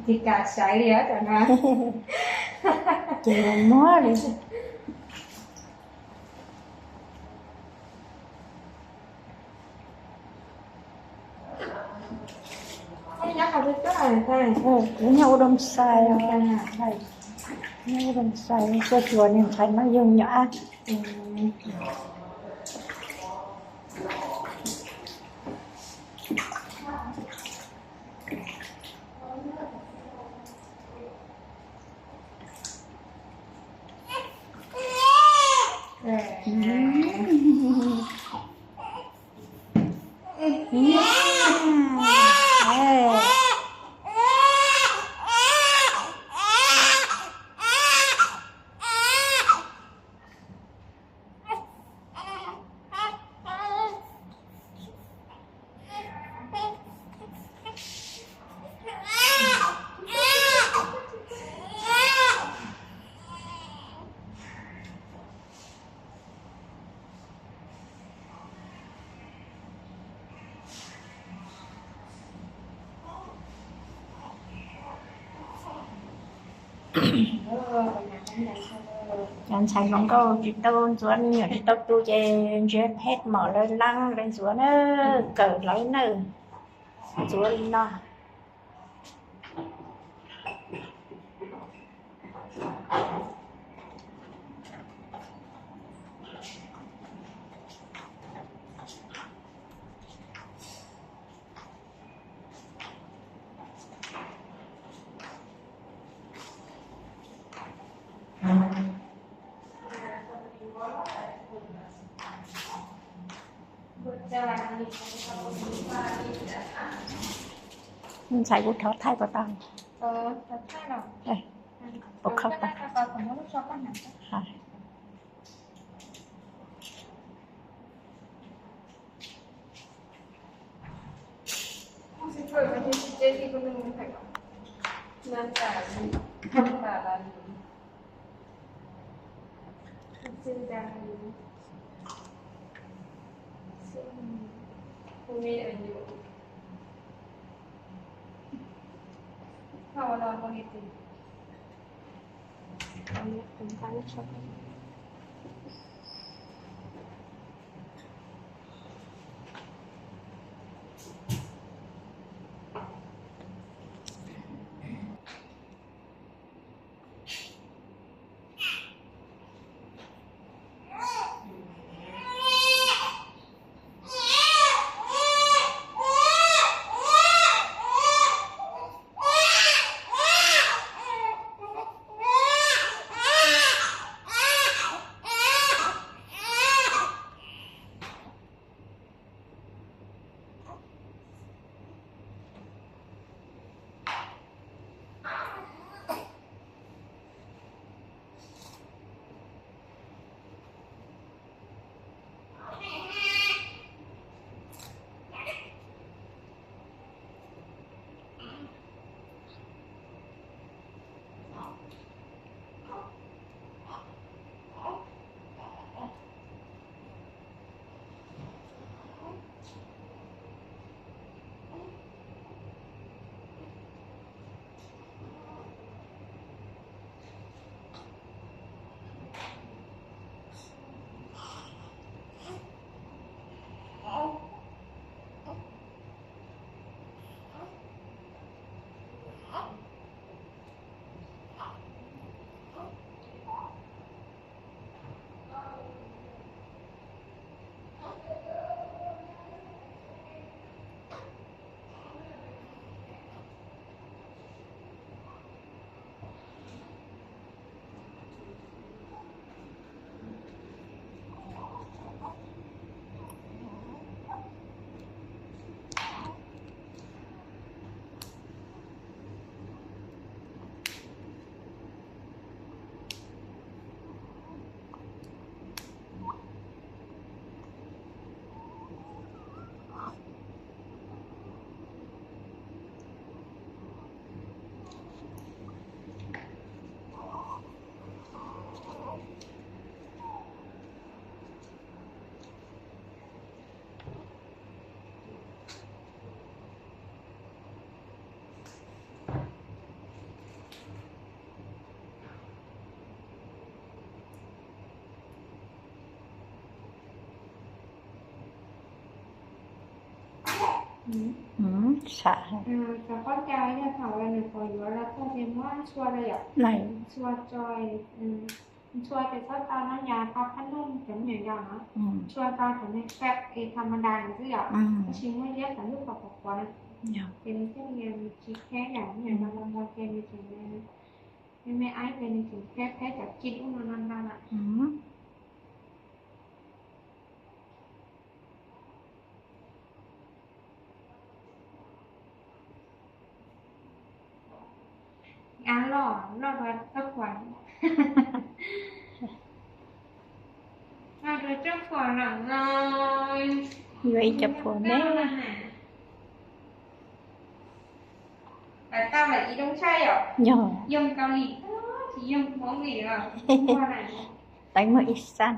Tsis kam saiv li os cov no. Ces muab li. Nyob ua doo xais, nyob ua doo xais, tuaj tsuas niag ntxhais no yug nyuam ab. Cov ntxhais hluas nkauj tsis tau ntxuav, nyuam tsis tau tu ces ntsia pheej mom lawv laab lawv ntxuav na, kawm lawv na, ntxuav li no. Ntxhais kuv thov thaij puas tau? Puas khau tau? Xam. Cov pob cai yog thaum nws pom yuav los txog ces muab ntxhua rau yom. Ntxhua tso, ntxhua ces txhob tau no yom, tau phab noj cov me nyuam yaus no. Ntxhua tau cov me pem es tham ma das xwb yom. Tab sis muab liab cov lub qhov qhuav qhuav na. Ces nws thiaj li tsis kheb yom, me nyuam yaus mos mos ces nws tseem me me aib ces nws tseem kheb kheb cov ci ub no no ntau na. Av loj loj rau txhob khuam. Loj rau txhob khuam lawm no. Yuav ib co phuam me. Lawv tau lawm ib lub ntshai yom. Yog. Yog Kaus Lim, tsis yog Hmoob li os. Teev muaj ib xaj.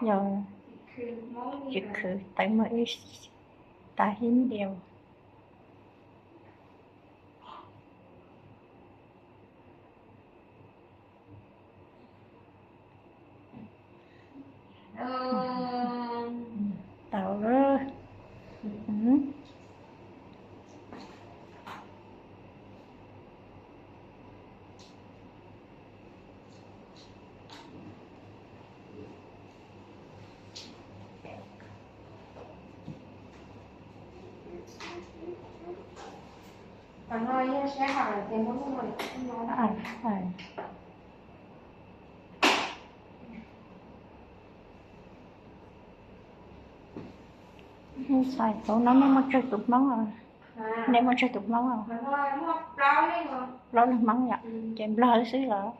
Yog, tsis khwv, teev muaj ib, tas hib diaus. Tau. Ntxhais, hauv no nej muaj tsawg tus Hmoob os? Nej muaj tsawg tus Hmoob os? Plaub leeg Hmoob yom? Ces Nplog xwb los?